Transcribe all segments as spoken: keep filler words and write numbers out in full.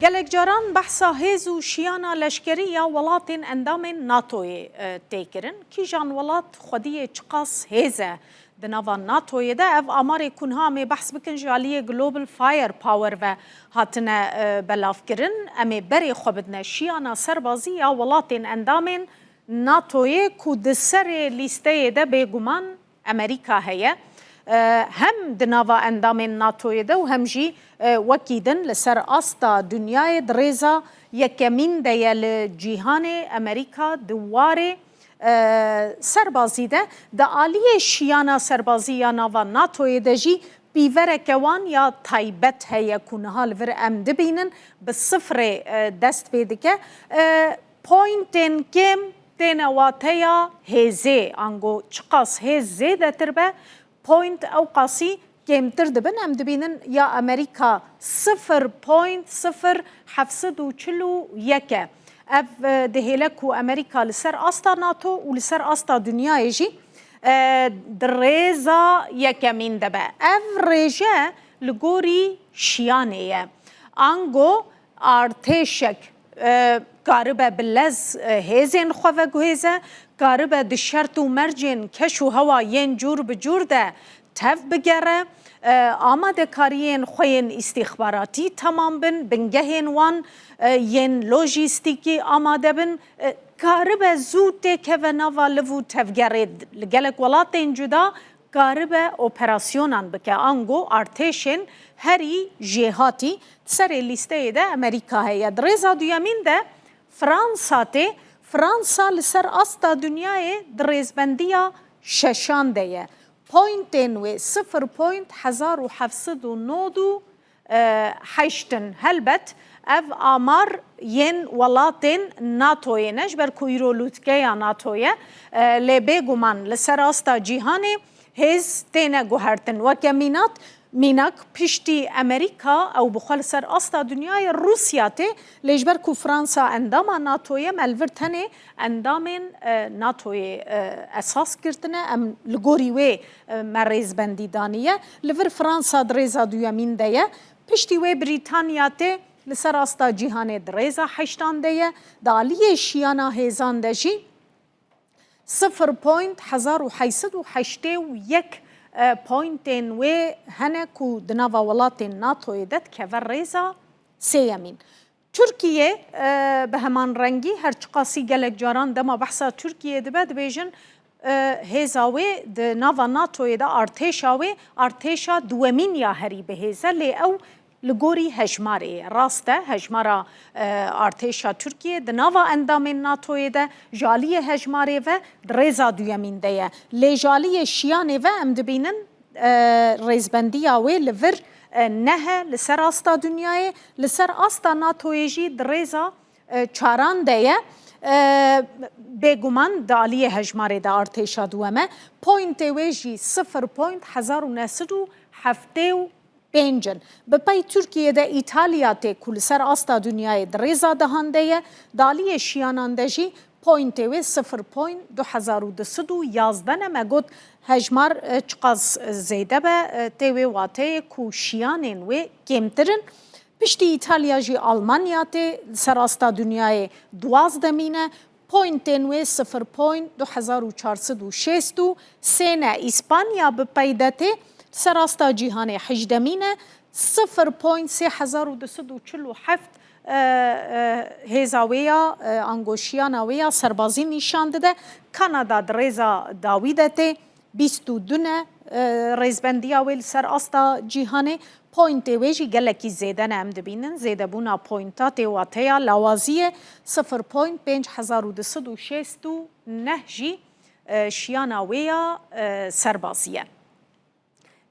Gelek caran behsa hêz û şiyana leşkerî ya welatên endamên NATOyê, e, tê kirin. Kîjan welat xwediyê çiqas hêz e di nava NATOyê de? Ev amarê ku niha em ê behs bikin ji aliyê Global Firepower ve hatine, e, belavkirin. Em ê berê xwe bidine şiyana serbazî ya welatên endamên NATOyê ku di serê lîsteyê de bêguman Amerîka heye. E, hem di nava endamên NATOyê de û hem jî, e, wekî din li ser asta dinyayê di rêza yekemîn de ye li cîhanê. Amerîka di warê, e, serbazî de, di aliyê şiyana serbazî ya nava NATOyê de jî pîvereke wan ya taybet heye ku niha li vir em dibînin bi sifrê, e, dest pê dike. E, pointên kêm têne wateya hêzê, ango çiqas hêz zêdetir be, point ew qasî kêmtir dibin. Em dibînin ya Amerîka sifir point sifir heft sed û çil û yek e. Ev, e, dihêle ku Amerîka li ser asta NATO û li ser asta dinyayê jî, e, di rêza yekemîn de be. Ev rêje li gorî şiyanê ye. Ango artêşek, e, karibe bi lez, e, hêzên xwe veguhêze, karibe di şert û mercên keş û hewa yên cûr bi cûr de tev bigere, e, amadekariyên xwe yên îstîxbaratî temam bin, bingehên wan, e, yên lojîstîkî amade bin, e, karibe zû têkeve nava liv û tevgerê. Li gelek welatên cuda karibe operasyonan bike, ango artêşên herî jêhatî. Di serê lîsteyê de Amerîka heye. Di rêza duyemîn de Fransa tê. Fransa li ser asta dinyayê di rêzbendiya şeşan de ye. Pointên wê sifir point hezar û heft sed û nod û heşt in. Helbet ev amar yên welatên NATOyê ne, ji ber ku îro lûtkeya NATO ye, e, lê bêguman li ser asta cîhanê hêz têne guhertin. Weke mînat, mînak piştî Amerîka ew bi xwe li ser asta dinyayê Rûsya tê, lê ji ber ku Fransa endama NATO ye, me li vir tenê endamên, e, NATOyê, e, esas girtine. Em li gorî wê, e, me rêzbendî daniye. Li vir Fransa di rêza duyemîn de ye. Piştî wê Brîtanya tê, li ser asta cîhanê di rêza heştan de ye. Di aliyê şiyana hêzan de jî sifir point hezar û heyt sed û heştê û yek, e, pointên wê hene ku di nava welatên NATOyê de dikeve rêza sêyemîn. Tirkiye, e, bi heman rengî, her çiqasî gelek caran dema behsa Tirkiye dibe, dibêjin, e, hêza wê di nava NATOyê de, artêşa wê, artêşa duwemîn ya herî bihêz e, lê ew li gorî hejmarê ye. Rast e, hejmara, e, artêşa Tirkiye di nava endamên NATOyê de ji aliyê hejmarê ve di rêza duyemîn de ye. Lê ji aliyê şiyanê ve em dibînin, e, rêzbendiya wê li vir, e, neh e li ser asta dinyayê, li ser asta NATOyê jî di rêza, e, çaran de ye. E, bêguman di aliyê hejmarê de artêşa duwem e. Pointê wê jî sifir point hezar û neh sed û heftê û pênc in. Bi pey Tirkiye de Îtalya tê ku li ser asta dinyayê di rêza dehan de ye. Di aliyê şiyanan de jî pointê wê sifir point du hezar û du sed û yazdeh ne. Me got hejmar, e, çiqas zêde be, e, tê wê wateyê ku şiyanên wê kêmtir in. Piştî Îtalya jî Almanya tê, li ser asta dinyayê duwazdemîn e. Pointên wê sifir point du hezar û çar sed û şêst û sê ne. Îspanya bi pey de tê, li ser asta cîhanê hejdemîn e. Sifir point sê hezar û du sed û çil û heft, e, e, hêza wê ya, e, ango şiyana wê ya serbazî nîşan dide. Kanada di rêza dawî de tê, bîst û du ne, e, rêzbendiya wê li ser asta cîhanê. Pointê wê jî gelekî zêde ne, em dibînin. Zêdebûna pointa tê wateya lawaziyê, sifir point pênc hezar û du sed û şêst û neh jî, e, şiyana wê ya, e, serbazî ye.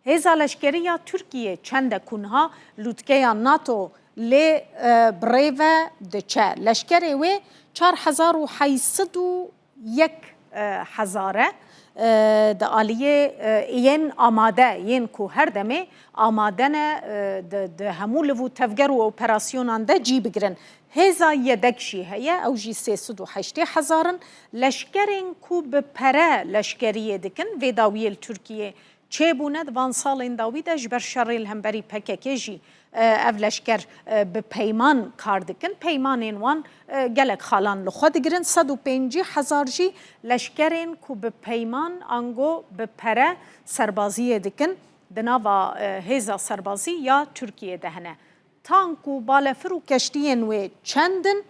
Hêza leşkerî ya Tirkiyê çend e ku niha lûtkeya NATO lê, e, bi rê ve diçe? Leşkerê wê çar hezar û heyt sed û yek, e, hezar e, e, di aliyê, e, yên amade, yên ku her demê amade ne, e, di, di hemû liv û tevger û operasyonan de cî bigirin. Hêza yedek jî heye, ew jî sê sed û heştê hezar in. Leşkerên ku bi pere leşkeriyê dikin, vê dawiyê li Tirkiyê çêbûne di van salên dawî de ji ber şerê li hemberî P K K jî E, ev leşker, e, bi peyman kar dikin. Peymanên wan, e, gelek xalan li xwe digirin. Sed û pêncî hezar jî leşkerên ku bi peyman ango bi pere serbaziyê dikin, di nava, e, hêza serbazî ya Tirkiyê de hene. Tank û balefir û keştiyên wê çend in?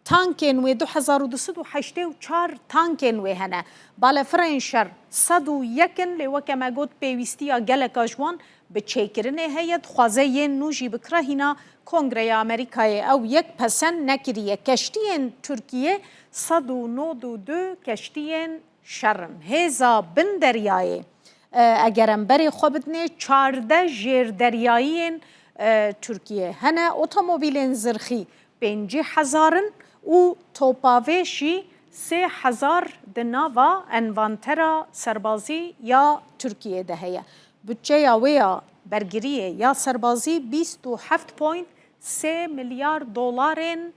Tankên wê du hezar û du sed û heştê û çar tankên wê hene. Balefirên şer sed û yek in, lê weke me got pêwîstiya geleka ji wan bi çêkirinê heye. Dixwaze yên nû jî bikira, hîna Kongreya Amerîkayê ew yek pesend nekiriye. Keştiyên Tirkiyê sed û nod û du keştiyên şer in. Hêza bin deryayê, e, eger em berê xwe bidinê, çardeh jêrderyayiyên, e, Tirkiyê hene. Otomobîlên zirxî pêncî hezar in û topavêj jî sê hezar di nava envantera serbazî ya Tirkiyê de heye. Budçeya wê ya bergiriyê ya serbazî bîst û heft point sê milyar dolarên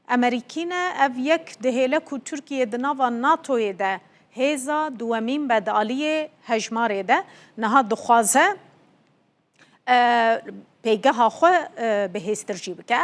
Emerîkî ne. Ev yek dihêle ku Tirkiye di nava NATOyê de hêza duwemîn be di aliyê hejmarê de. Niha dixwaze, e, pêgeha xwe, e, bihêztir jî bike. Em